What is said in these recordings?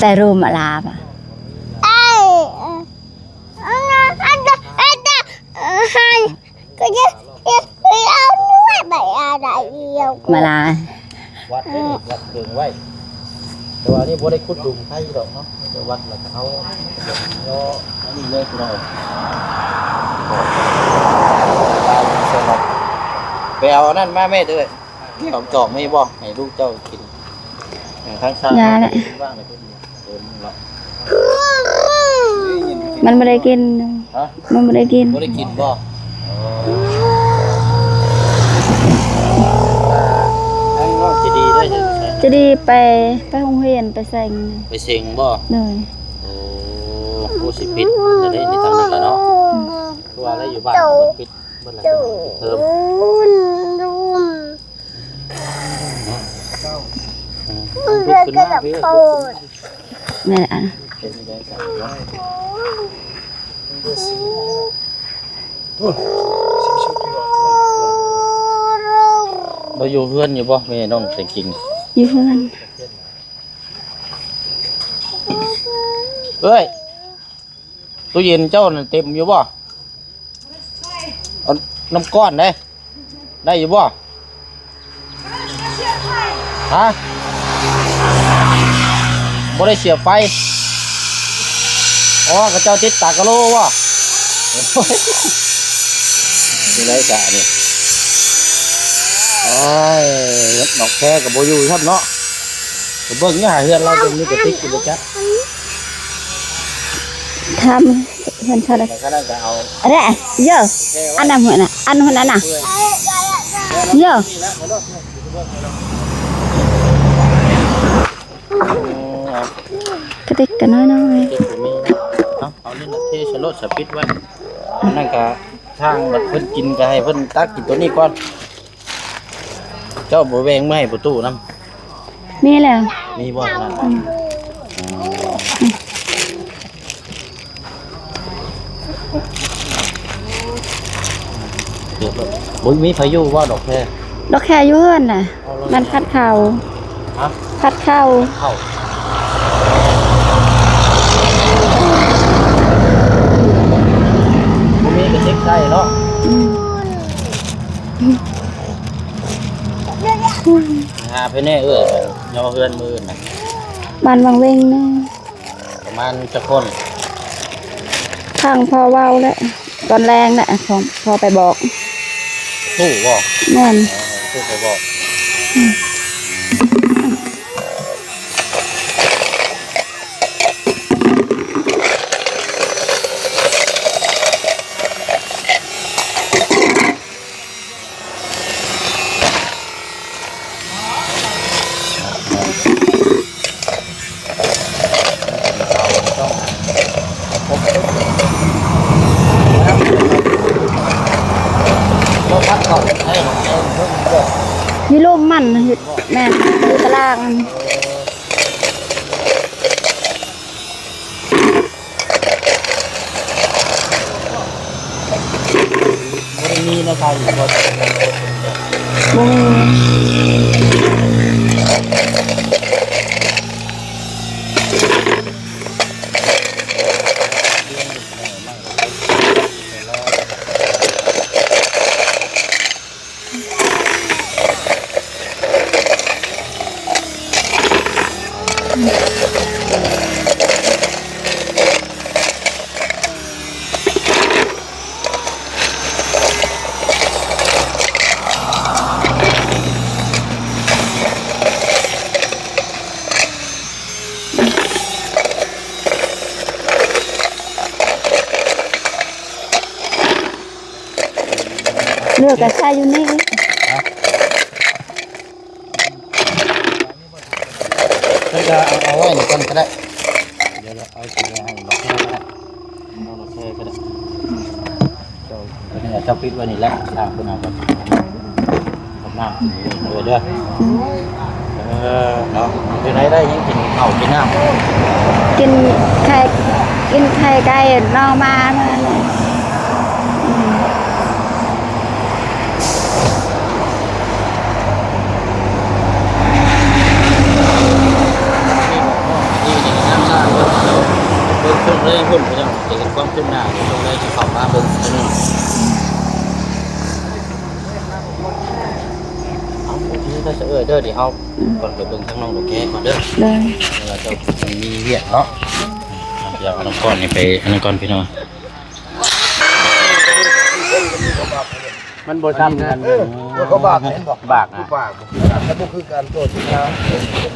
ແຕ່ໂຣມອາລາບ ມາລາ ວັດເດ້ນີ້ ວັດເບິ່ງໄວ້ ແຕ່ວ່ານີ້ບໍ່ໄດ້ຂຸດຫຼຸມໃຜດອກເນາະ ມີແຕ່ວັດແລ້ວກໍເອົາເຍາະອັນນີ້ເລີຍພີ່ນ້ອງ ໄປເອົາອັນນັ້ນມາແມ່ເດີ ແກ້ວຈອກມີບໍ່ ໃຫ້ລູກເຈົ້າກິນ ເອີ ທາງຊ້າງ ຢ່າແຫຼະ ເພິ່ນວ່າງແລ້ວເພິ່ນ ເອີ ມັນບໍ່ໄດ້ກິນ ຮະ ມັນບໍ່ໄດ້ກິນ ບໍ່ໄດ້ກິນບໍ່ ເອີ ທາງນ້ອງໃຈດີເດ້ ໃຈດີໄປ ໄປໂຮງຮຽນ ໄປເສັງ ໄປເສັງບໍ່ ໂດຍ ໂອ້ ໂອ້ ຊິປິດແລ້ວເດ້ນີ້ທາງນັ້ນລະເນາະ ອືມ ຄືວ່າແລ້ວຢູ່ບ້ານເພິ່ນປິດ ເບິດແລ້ວເຕີມ ເອີ ລຸກຂຶ້ນມາພີ່ ລຸກຂຶ້ນມາ ແມ່ນລະ ບໍ່ຢູ່ເຮືອນຢູ່ບໍ່ ແມ່ນ້ອງແຕງກິ່ງ ຢູ່ເຮືອນ ເອີຍ ຕູ້ເຢັນເຈົ້ານັ້ນເຕັມຢູ່ບໍ່? ເອົານ້ຳກ້ອນເດ້ ໄດ້ຢູ່ບໍ່? ຮະ? ບໍ່ໄດ້ເສຍໄຟ. ອໍ ເຂົາເຈົ້າຕິດຕາກະໂລບໍ່? ໂອ້ຍ ນີ້ໄດ້ສະນີ້ ໂອ້ຍ ນອກແທ້ກໍບໍ່ຢູ່ຊ້ຳເນາະ. ໄປເບິ່ງຢູ່ຫາເຮືອນລາວ ເບິ່ງມີກະຕິກຢູ່ບໍ່ຈັກ. ໄທ ທຳເຮືອນຊາວ ອັນນັ້ນກໍເອົາ ອັນນັ້ນເຍອະ ອັນນັ້ນຫັ້ນນະ ອັນຫັ້ນນະ ເຍອະ ກະຕິກກະນ້ອຍໆ ເອົາ ເອົານີ້ເທໃສ່ໂລດ ສະປິດໄວ້ ອັນນັ້ນກະ ທາງເພິ່ນກິນກໍໃຫ້ເພິ່ນຕັກກິນໂຕນີ້ກ່ອນ ເຈົ້າບໍ່ແບ່ງມາໃຫ້ປະຕູນຳ? ມີແລ້ວ ມີບໍ່ນັ້ນ? ອືມ ອໍ ບໍ່ມີໃຜຢູ່ບໍ່ ດອກແຄ? ດອກແຄຢູ່ເຮືອນແຫຼະ ມັນຄັດເຂົ້າ ຮະ? ຄັດເຂົ້າ ເຂົ້າ ບໍ່ມີກະຕິກໃສ່ເນາະ ອືມ ຫາໄປແດ່ເອື້ອຍ ຍໍເຮືອນມື້ນະ ບ້ານວັງເວັງນະ ປະມານຈັກຄົນ? ຟັງພໍ່ເວົ້າແຫຼະ ຕອນແລງນະ ພໍ່ ພໍ່ໄປບອກ ຕູ້ບໍ່? ແມ່ນ ອໍ ຕູ້ໄປບອກ ອືມ. ມີລົມມັນ ແມ່ນ ຢູ່ຕະລາງ. ບໍ່ໄດ້ມີແນວຂາຍຢູ່ບໍ່? ບໍ່ມີ. ເລືອກກະໃສ່ຢູ່ນີ້ ຮະ? ເພິ່ນກະເອົາ ເອົາໄວ້ນີ້ກ່ອນກະໄດ້ ດຽວເອົາຊິໄປໃຫ້ດອກແຄກະໄດ້ ດອກແຄກະໄດ້ ເຈົ້າ ເຈົ້າປິດໄວ້ນີ້ແຫຼະ ທາງເພິ່ນເອົາກ່ອນ ກັບນ້ຳ ເດີ ເດີ ເອີ ເນາະ ເປັນໃດໄດ້ຍັງກິນເຂົ້າກິນນ້ຳ ກິນໄຂ່ ກິນໄຂ່ໄກ່ເນາະ ມາເມື່ອນັ້ນ ອືມ ເບິ່ງເຊິ່ງເລີຍພຸ້ນ ພີ່ນ້ອງ ຈະເຫັນຄວາມຄືບໜ້າ ເບິ່ງເລີຍ ຈະເຂົ້າມາເບິ່ງ ເອົາ ໂອເຄ ເດີ ເອີ ເດີ ດຽວເຮົາ ອືມ ກ່ອນໄປເບິ່ງທາງນ້ອງດອກແຄກ່ອນເດີ ເດີ ເພາະວ່າເຈົ້າມີວຽກເນາະ ດຽວເອົານ້ຳກ້ອນນີ້ໄປ ອັນນັ້ນກ່ອນ ພີ່ນ້ອງ ມັນບໍ່ຊ້ຳກັນ ເອີ ເຂົາບາກ ເຫັນບໍ່? ບາກນະ ບາກ ມັນບໍ່ຄືກັນ ໂຕສິນຄ້າ ເປັນ ເປັນ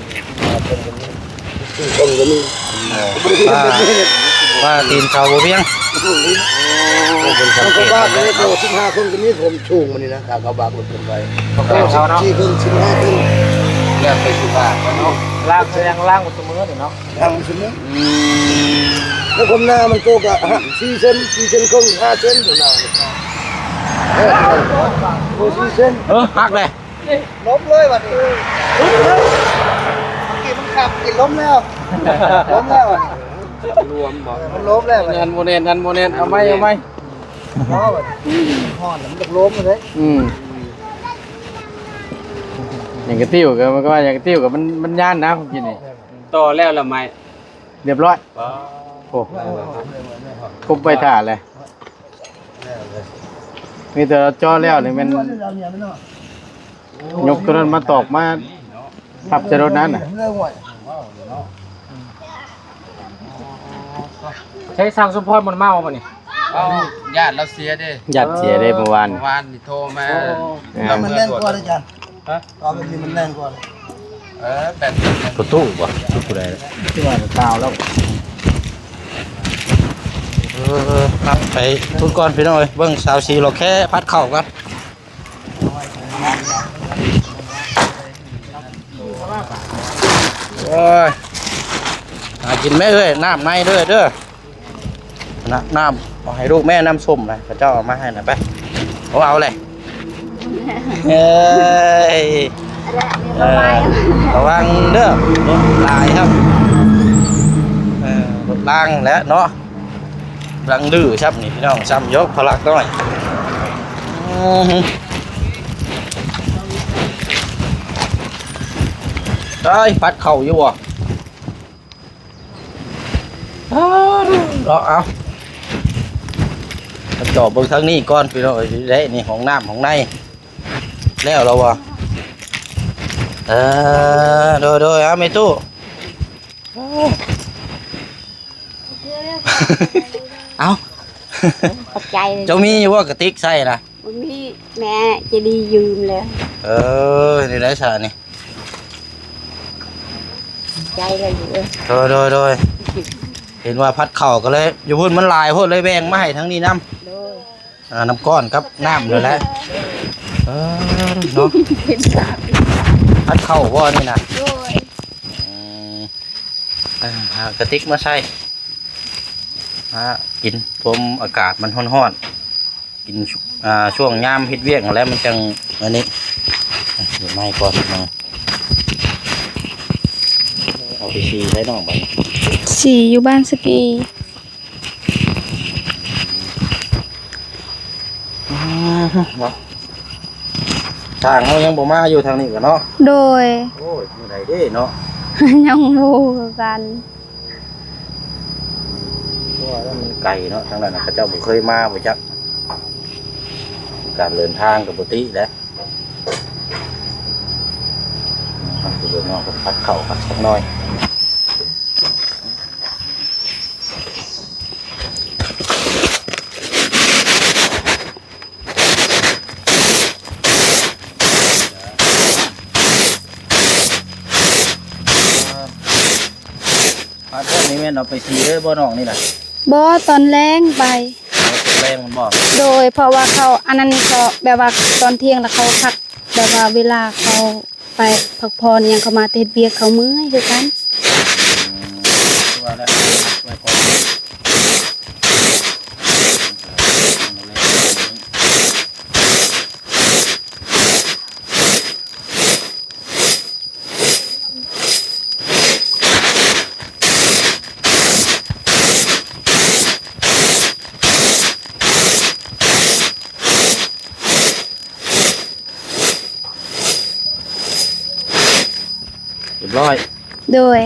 ເປັນ ເປັນ ສີ່ຄົນກໍມີ ເອີ ວ່າ ວ່າຕີນເຂົາບໍ່ພຽງ ໂອ້ ເປັນສັງເກດ ມັນກໍວ່າແຕ່ເຂົາສິບຫ້າຄົນກໍມີ ຜົມສູງມັນນີ້ນະ ຖ້າເຂົາບາກລົດຂຶ້ນໄປ ເຂົາເນາະ ສິບສີ່ຄົນ ສິບຫ້າຄົນ ແລ້ວແຕ່ຊິບາກເນາະ ລ້າງກໍຍັງລ້າງບໍ່ສະເໝີນີ້ເນາະ ລ້າງບໍ່ສະເໝີ ອືມ ແລ້ວຜົມໜ້າມັນໂຕກະສີ່ເຊັນ ສີ່ເຊັນເຄິ່ງ ຫ້າເຊັນ ຜົມໜ້າ ເອີ ໂອ້ ສີ່ເຊັນ ເອີ ຫັກເລີຍ ລົ້ມເລີຍບັດນີ້ ຫຼຸດເລີຍ ເມື່ອກີ້ມັນຂັບ ກິນລົ້ມແລ້ວ ລົ້ມແລ້ວບັດນີ້ ລວມບໍ່ ມັນລົ້ມແລ້ວບັດນີ້ ອັນບໍ່ແໜ້ນ ອັນບໍ່ແໜ້ນ ເອົາໃໝ່ ເອົາໃໝ່ ພໍບັດນີ້ ຮ້ອນແລ້ວມັນຢາກລົ້ມເລີຍ ອືມ ຫຍັງກະຕິວ ກໍ ມັນກໍວ່າຫຍັງກະຕິວ ກໍມັນ ມັນຢ້ານນະ ຂອງກິນນີ້ ຕໍ່ແລ້ວລະໄໝ ຮຽບຮ້ອຍ ໂອ້ ຄົບໄວ້ຖ້າແຫຼະ ມີແຕ່ເຈາະແລ້ວນີ້ແມ່ນ ຍົກໂຕນັ້ນມາຕອກມາທັບໃສ່ລົດນັ້ນນະ ໃຊ້ຊ່າງສົມພອນບໍ່ໄດ້ມາບໍ່ນີ້? ເອົ້າ ຢ້ານລາວເສຍເດ້ ຢ້ານເສຍເດ້ ເມື່ອວານ ເມື່ອວານນີ້ໂທມາ ເອີ ລາວ ມັນແຮງກວ່າເດ້ອາຈານ ຮະ? ເອົາແບບນີ້ມັນແຮງກວ່າ ເອີ ແບບນີ້ ປະຕູບໍ່? ປະຕູໃດ? ທີ່ວ່າກາວແລ້ວ ເອີ ເອີ ໄປທຸນກ່ອນພີ່ນ້ອງເອີຍ ເບິ່ງສາວສີຫຼໍ່ແຄ່ພັດເຂົ້າກ່ອນ. ໂອ້ຍ ຫາກິນແມ່ເອີຍ ນ້ຳໃນເດີ ເດີ ນະ ນ້ຳ ເອົາໃຫ້ລູກແມ່ ນ້ຳສົ້ມນະ ເຂົາເຈົ້າເອົາມາໃຫ້ນະ ໄປ ເອົາ ເອົາແຫຼະ ເອີຍ ເອີ ລະວັງເດີ ລົດຫຼາຍຄັບ ເອີ ລົດລາງແຫຼະເນາະ. ລັງດື້ຊ້ຳນີ້ພີ່ນ້ອງ ຊ້ຳຢອກພະລັກນ້ອຍ ອືມ ໄດ້ ພັດເຂົ້າຢູ່ບໍ່? ເອົາ ເອົາ ມາຈອບເບິ່ງທາງນີ້ກ່ອນພີ່ນ້ອງເອີຍ ໄດ້ ນີ້ຫ້ອງນ້ຳຫ້ອງໃນ ແລ້ວລະບໍ່? ເອີ ໂດຍໆ ເອົາ ແມ່ຕູ້ ເອົ້າ ຂອບໃຈເລີຍ ເຈົ້າມີຢູ່ບໍ່ກະຕິກໃສ່ນະ? ບໍ່ມີ ແມ່ໃຈດີຢືມແລ້ວ ເອີ ນີ້ໄດ້ຊະນີ້ ຂອບໃຈເລີຍ ໂດຍໆ ເຫັນວ່າພັດເຂົ້າກໍເລີຍ ຢູ່ພຸ້ນມັນຫຼາຍໂພດ ເລີຍແບ່ງມາໃຫ້ທາງນີ້ນຳ ໂດຍ ອ່າ ນ້ຳກ້ອນກັບນ້ຳນັ້ນແຫຼະ ເອີ ເນາະ ພັດເຂົ້າບໍ່ນີ້ນະ? ໂດຍ ອືມ ອ່າ ຫາກະຕິກມາໃສ່ ຫາກິນ ຊົມອາກາດມັນຮ້ອນໆ ກິນ ອ່າ ຊ່ວງຍາມເຮັດວຽກຫັ້ນແຫຼະ ມັນຈັ່ງອັນນີ້ ເຮັດໃໝ່ກ່ອນ ເອົາໄປສີໃສ່ນ້ອງບັດນີ້ ສີຢູ່ບ້ານສະກີ ອ່າ ເນາະ ຊ່າງເຮົາຍັງບໍ່ມາຢູ່ທາງນີ້ກະເນາະ ໂດຍ ໂອ້ຍ ມື້ໃດເດ້ເນາະ ຍັງບໍ່ຮູ້ຄືກັນ ເພາະວ່າມັນໄກເນາະ ທາງນັ້ນເຂົາເຈົ້າບໍ່ເຄີຍມາບໍ່ຈັກ ການເດີນທາງກະປົກກະຕິແຫຼະ ເອົາ ເດີນທາງ ເພິ່ນພັດເຂົ້າພັດສັກໜ້ອຍ. ພັດນີ້ແມ່ນເອົາໄປສີເລີຍບໍ່ນ້ອງນີ້ນະ? ບໍ່ ຕອນແລງໄປ ຕອນແລງພຸ້ນບໍ່? ໂດຍ ເພາະວ່າເຂົາ ອັນນັ້ນເຂົາແບບວ່າຕອນທ່ຽງລະເຂົາພັກ ແບບວ່າເວລາເຂົາ ໄປພັກຜ່ອນຫຍັງ ເຂົາມາແຕ່ເຮັດວຽກ ເຂົາເມື່ອຍຄືກັນ ອືມ ຄືວ່າແຫຼະ ຊ່ວຍກ່ອນ ຮຽບຮ້ອຍ ໂດຍ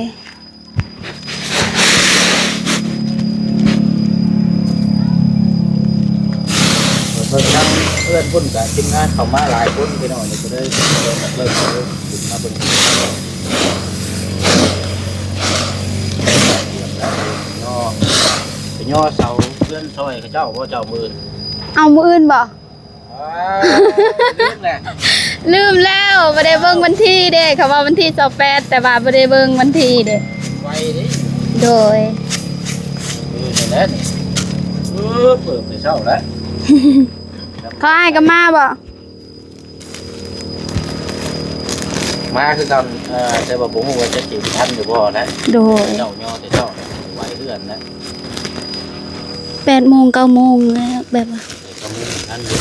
ເບິ່ງທາງເຮືອນພຸ້ນກະທີມງານເຂົ້າມາຫຼາຍຄົນພີ່ນ້ອງ ນີ້ກະເລີຍ ເລີ່ມ ເລີ່ມ ເລີ່ມຂຶ້ນມາເບິ່ງ ໄປຍໍ ໄປຍໍເສົາເຮືອນຊ່ອຍເຂົາເຈົ້າບໍ່ ເຈົ້າ ມື້ອື່ນ ເອົາ ມື້ອື່ນບໍ່? ອ້າວ ລືມແລ້ວ ລືມແລ້ວ ບໍ່ໄດ້ເບິ່ງວັນທີເດ້ ເຂົາວ່າວັນທີຊາວແປດ ແຕ່ວ່າບໍ່ໄດ້ເບິ່ງວັນທີເດ້ ໄວເດ້ ໂດຍ ເອີ ນັ້ນແຫຼະນີ້ ເອີ ເປີດໄປເຊົ້າແລ້ວ ເຂົາອ້າຍກໍມາບໍ່? ມາຄືກັນ ເອີ ແຕ່ວ່າບໍ່ຮູ້ວ່າຈະກິນທັນຫຼືບໍ່ນະ ໂດຍ ເຈົ້າຍໍແຕ່ເຊົ້າ ໄວເຮືອນນະ ແປດໂມງ ເກົ້າໂມງແລ້ວ ແບບວ່າ ແປດ ເກົ້າໂມງທັນຢູ່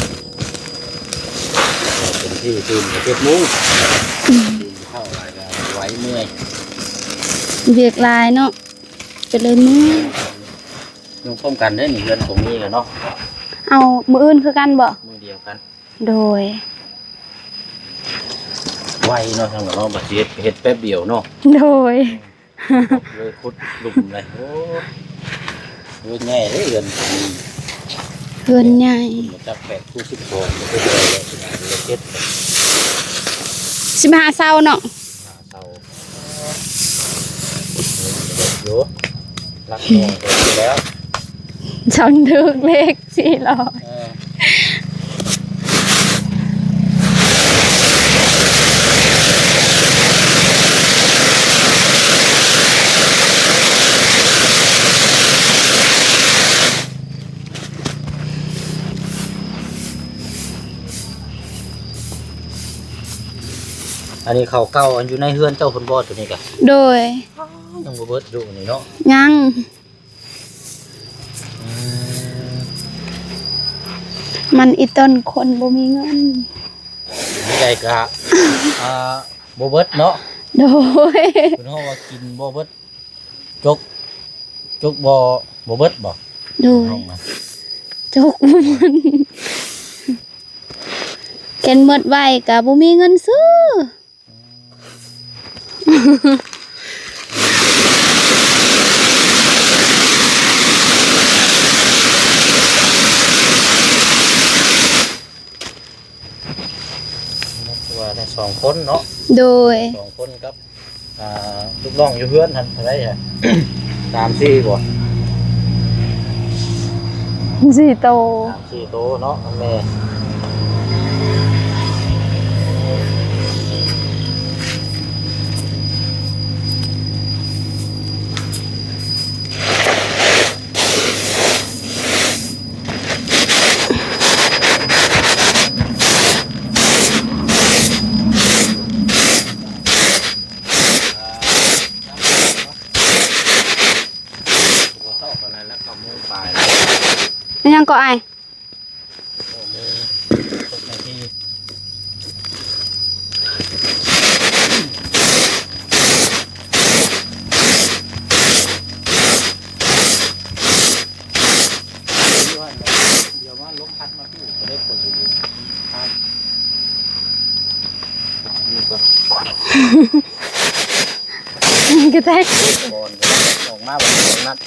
ເປັນທີ່ຕື່ນເຈັດໂມງ ອືມ ຕື່ນເຊົ້າຫຼາຍກະໄວເມື່ອຍ ວຽກຫຼາຍເນາະ ກະເລີຍເມື່ອຍ ຢູ່ພ້ອມກັນເດ້ນີ້ ເຮືອນກໍມີແລ້ວເນາະ ເອົາ ມື້ອື່ນຄືກັນບໍ່? ມື້ດຽວກັນ ໂດຍ ໄວເນາະ ທາງເຮົາເນາະ ບາດຊິເຮັດ ເຮັດແປັບດຽວເນາະ ໂດຍ ເລີຍຂຸດຫຼຸມເລີຍ ໂອ້ ເຮືອນໃຫຍ່ເດ້ ເຮືອນ ເຮືອນໃຫຍ່ ບໍ່ຈັກແປດຄູນສິບສອງ ເຮັດໄດ້ແລ້ວ ສິບຫ້າເສົາເນາະ ເສົາ ຢູ່ ລັກນ້ອຍໄປແລ້ວ ຊ່າງຖືກເລກສີ່ຮ້ອຍ ເອີ ເ ອັນນີ້ເຂົ້າເກົ່າ ອັນຢູ່ໃນເຮືອນເຈົ້າພຸ້ນບໍ່ ໂຕນີ້ກະ? ໂດຍ. ຍັງບໍ່ເບິດຢູ່ນີ້ເນາະ? ຍັງ. ອືມ ມັນອີ່ຕົນຄົນບໍ່ມີເງິນ ໃດກະ ອ່າ ບໍ່ເບິດເນາະ? ໂດຍ. ເພິ່ນເວົ້າວ່າກິນບໍ່ເບິດ ຈົກ ຈົກບໍ່ ບໍ່ເບິດບໍ່? ໂດຍ. ຈົກບໍ່ເບິດ ເຫັນໝົດໄວກະບໍ່ມີເງິນຊື້. ວ່າໄດ້ສອງຄົນເນາະ? ໂດຍ. ສອງຄົນກັບ ອ່າ ລູກນ້ອງຢູ່ເຮືອນຫັ້ນເທົ່າໃດ? ສາມສີ່ບໍ່? ສີ່ໂຕ. ສີ່ໂຕເນາະແມ່. ບໍ່ຊອບປານໃດແລ້ວ ເກົ້າໂມງປາຍແລ້ວ. ແມ່ນຫຍັງກໍອ້າຍ? ເກົ້າໂມງ ຫົກນາທີ. ດຽວມາລົມພັດມາ ກະໄດ້ ກ່ອນ ອອກມາບັດນັ້ນ.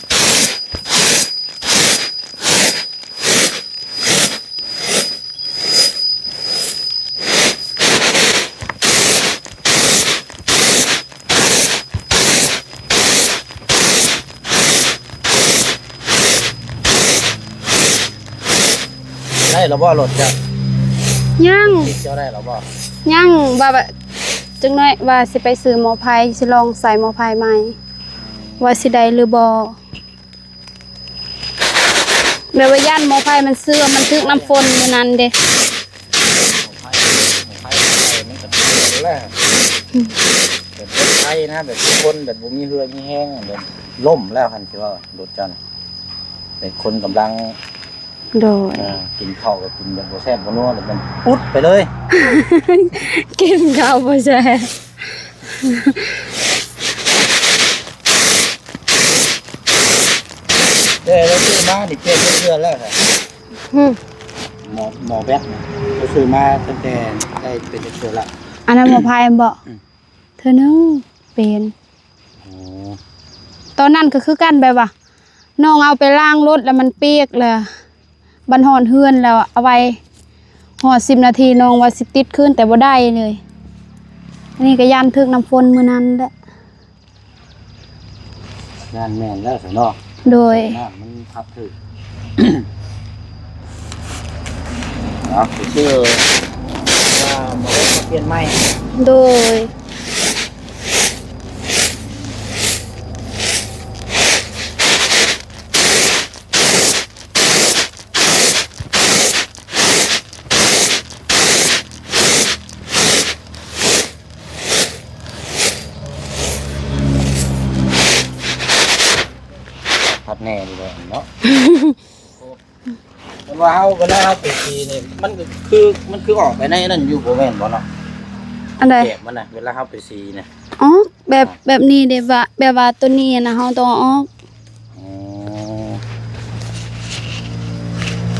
ໄດ້ແລ້ວບໍ່ລົດເຈົ້າ? ຍັງ. ເຈົ້າໄດ້ແລ້ວບໍ່? ຍັງ ວ່າ ວ່າ ຈັກໜ້ອຍວ່າຊິໄປຊື້ໝໍ້ໄຟ ຊິລອງໃສ່ໝໍ້ໄຟໃໝ່ ວ່າຊິໄດ້ຫຼືບໍ່. ແບບວ່າຢ້ານໝໍ້ໄຟມັນເສື່ອມ ມັນຖືກນ້ຳຝົນມື້ນັ້ນເດ້. ໝໍ້ໄຟ ໝໍ້ໄຟມັນກໍເປັນແລ້ວ ອືມ ແບບຄົນໄທນະ ແບບຄົນແບບບໍ່ມີເຫື່ອມີແຮງ ແບບລົ້ມແລ້ວ ຄັນຊິວ່າລົດເຈົ້ານະ ແບບຄົນກຳລັງ ໂດຍ ເອີ ກິນເຂົ້າກໍກິນແບບບໍ່ແຊບບໍ່ນົວ ແລ້ວມັນປຸດໄປເລີຍ ກິນເຂົ້າບໍ່ແຊບ. ແຕ່ລາວຊື້ມານີ້ປ່ຽນເທື່ອແລ້ວ ຫືມ ໝໍ້ ໝໍ້ແບັດນະ ລາວຊື້ມາຕັ້ງແຕ່ໄດ້ເປັນເທື່ອລະ. ອັນນັ້ນໝໍ້ໄຟແມ່ນບໍ່? ອືມ ເທື່ອໜຶ່ງປ່ຽນ. ອໍ ຕອນນັ້ນກໍຄືກັນ ແບບວ່ານ້ອງເອົາໄປລ້າງລົດແລ້ວມັນປຽກ ແລ້ວບັດຮອດເຮືອນແລ້ວເອົາໄວ້ຮອດສິບນາທີ ນ້ອງວ່າຊິຕິດຄືນ ແຕ່ບໍ່ໄດ້ເລີຍ. ອັນນີ້ກໍຢ້ານຖືກນ້ຳຝົນມື້ນັ້ນແຫຼະ. ຢ້ານແມ່ນແລ້ວຊະເນາະ. ໂດຍ. ນ້ຳມັນພັດຖືກ. ເອົາ ຄືວ່າໝໍ້ໄຟປ່ຽນໃໝ່. ໂດຍ. ພັດແນ່ຢູ່ແລ້ວເນາະ. ເພິ່ນວ່າເຮົາ ເວລາເຮົາໄປສີນີ້ ມັນກໍຄື ມັນຄືອອກໄປໃນນັ້ນຢູ່ ບໍ່ແມ່ນບໍ່ເນາະ? ອັນໃດ? ແກບມັນນະ ເວລາເຮົາໄປສີນະ. ອໍ ແບບ ອ່າ ແບບນີ້ເດ້ ວ່າ ແບບວ່າໂຕນີ້ນະ ເຮົາຕ້ອງເອົາອອກ.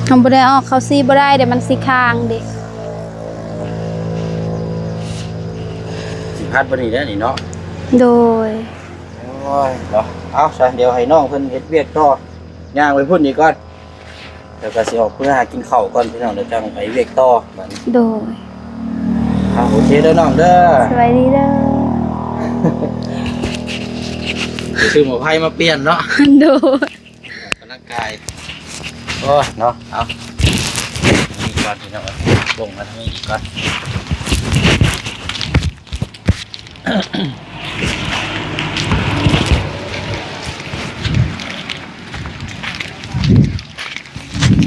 ອໍ ເຮົາບໍ່ໄດ້ເອົາອອກ ເຂົາສີບໍ່ໄດ້ເດ້ ມັນສີຄ້າງເດ້. ສີພັດບໍ່ນີ້ແຫຼະນີ້ເນາະ. ໂດຍ. ໂອ້ຍ ເນາະ ເອົາຊະ ດຽວໃຫ້ນ້ອງເພິ່ນເຮັດວຽກຕໍ່ ຍ່າງໄປພຸ້ນອີກກ່ອນ. ແລ້ວກໍຊິອອກເມືອຫາກິນເຂົ້າກ່ອນພີ່ນ້ອງ ແລ້ວຈັ່ງໄປວຽກຕໍ່ບາດນີ້. ໂດຍ. ອ່າ ໂອເຄເດີນ້ອງເດີ. ສະບາຍດີເດີ. ຊື້ໝໍ້ໄຟມາປ່ຽນເນາະ. ໂດຍ. ອອກກຳລັງກາຍ. ໂອ້ຍ ເນາະ ເອົາ ນີ້ກ່ອນພີ່ນ້ອງ ລົງມາທາງນີ້ອີກກ່ອນ.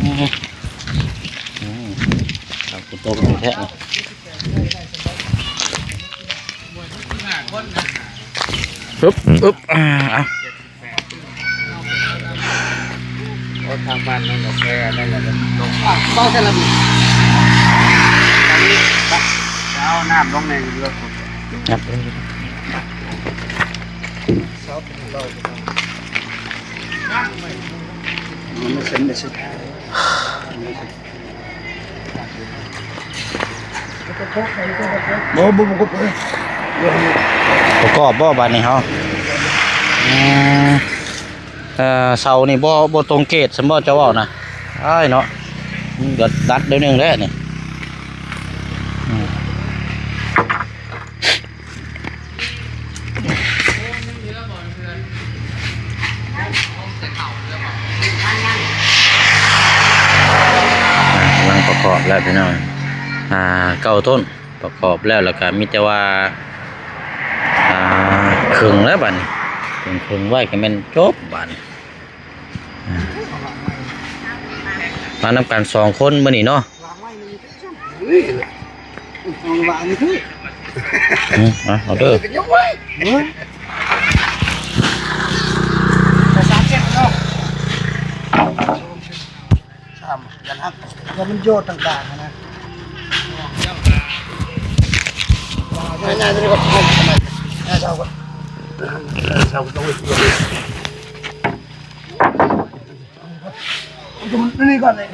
ອືມ ເອົາ ຕົງແທ້. ອຶບ ອືມ ອຶບ ອ່າ ເອົາ ໂອ້ ທາງບ້ານນັ້ນກໍແຄ່ນັ້ນແຫຼະ ລົງມາ ອ່ະ ເວົ້າແຄ່ນັ້ນ ອັນນີ້ ເອົານ້ຳລົງໃນລົດ ຄັບ ບໍ່ ບໍ່ ບໍ່ ປະກອບບໍ່ບາດນີ້ເຮົາ? ອືມ ເອີ ເສົານີ້ບໍ່ ບໍ່ຕົງເກດ ສຳບໍ່ເຈົ້າເວົ້ານະ ອ້າຍເນາະ ມັນກໍດັດໜ້ອຍໜຶ່ງແຫຼະນີ້ ອືມ. ອ່າ ກຳລັງປະກອບແລ້ວພີ່ນ້ອງ ອ່າ ເກົ້າຕົ້ນປະກອບແລ້ວ ແລ້ວກະມີແຕ່ວ່າ ອ່າ ເຄິ່ງແລ້ວບາດນີ້ ເຄິ່ງ ເຄິ່ງໄວ້ກະແມ່ນຈົບບາດນີ້ ອ່າ ມານຳກັນສອງຄົນມື້ນີ້ເນາະ. ອືມ ເອົາ ເອົາເດີ ເອີ ສາມເຈັດເນາະ ສາມ ຢ່າງຫັ້ນ ແລ້ວມັນໂຍດຕ່າງໆຫັ້ນນະ ງ່າຍໆ ນີ້ກໍ ງ່າຍໆ ເຈົ້າກໍ ເຈົ້າກໍຕ້ອງໄປ ນີ້ກ່ອນນີ້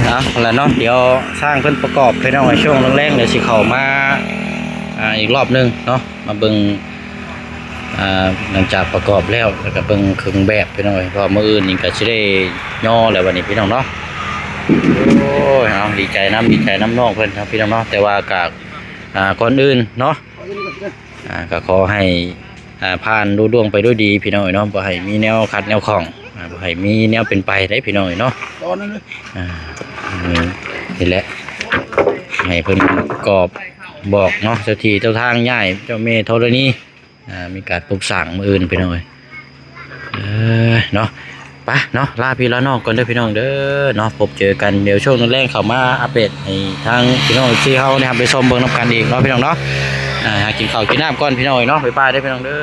ເອົາລະເນາະ ດຽວຊ່າງເພິ່ນປະກອບ ພີ່ນ້ອງເອີຍ ຊ່ວງແລງໆ ດຽວຊິເຂົ້າມາ ອ່າ ອີກລອບໜຶ່ງເນາະ ມາເບິ່ງ ອ່າ ຫຼັງຈາກປະກອບແລ້ວ ແລ້ວກະເບິ່ງເຄື່ອງແບບພີ່ນ້ອງເອີຍ ເພາະວ່າມື້ອື່ນນີ້ກະຊິໄດ້ຍໍແລ້ວບັດນີ້ພີ່ນ້ອງເນາະ. ໂອ້ຍ ເອົາ ດີໃຈນຳ ດີໃຈນຳນ້ອງເພິ່ນເນາະພີ່ນ້ອງເນາະ ແຕ່ວ່າກະ ອ່າ ກ່ອນອື່ນເນາະ ອ່າ ກະຂໍໃຫ້ ອ່າ ຜ່ານລຸລ່ວງໄປດ້ວຍດີພີ່ນ້ອງເອີຍເນາະ ບໍ່ໃຫ້ມີແນວຂັດແນວຂ້ອງ ອ່າ ບໍ່ໃຫ້ມີແນວເປັນໄປເດ້ພີ່ນ້ອງເອີຍເນາະ ຕອນນັ້ນເລີຍ ອ່າ ນີ້ແຫຼະ ໃຫ້ເພິ່ນກອບບອກເນາະ ເຈົ້າທີ່ເຈົ້າທາງ ຍາຍເຈົ້າແມ່ທໍລະນີ ອ່າ ມີການປຸກສ້າງມື້ອື່ນພີ່ນ້ອງເອີຍ ເອີ ເນາະ ໄປເນາະ ລາພີ່ລານ້ອງກ່ອນເດີພີ່ນ້ອງເດີເນາະ ພົບເຈີກັນ ດຽວຊ່ວງແລງໆ ເຂົ້າມາອັບເດດໃຫ້ທາງພີ່ນ້ອງເອັຟຊີເຮົາໄດ້ຮັບໄດ້ຊົມເບິ່ງນຳກັນອີກເນາະພີ່ນ້ອງເນາະ ອ່າ ຫາກິນເຂົ້າກິນນ້ຳກ່ອນພີ່ນ້ອງເອີຍເນາະ ບາຍບາຍເດີພີ່ນ້ອງເດີ.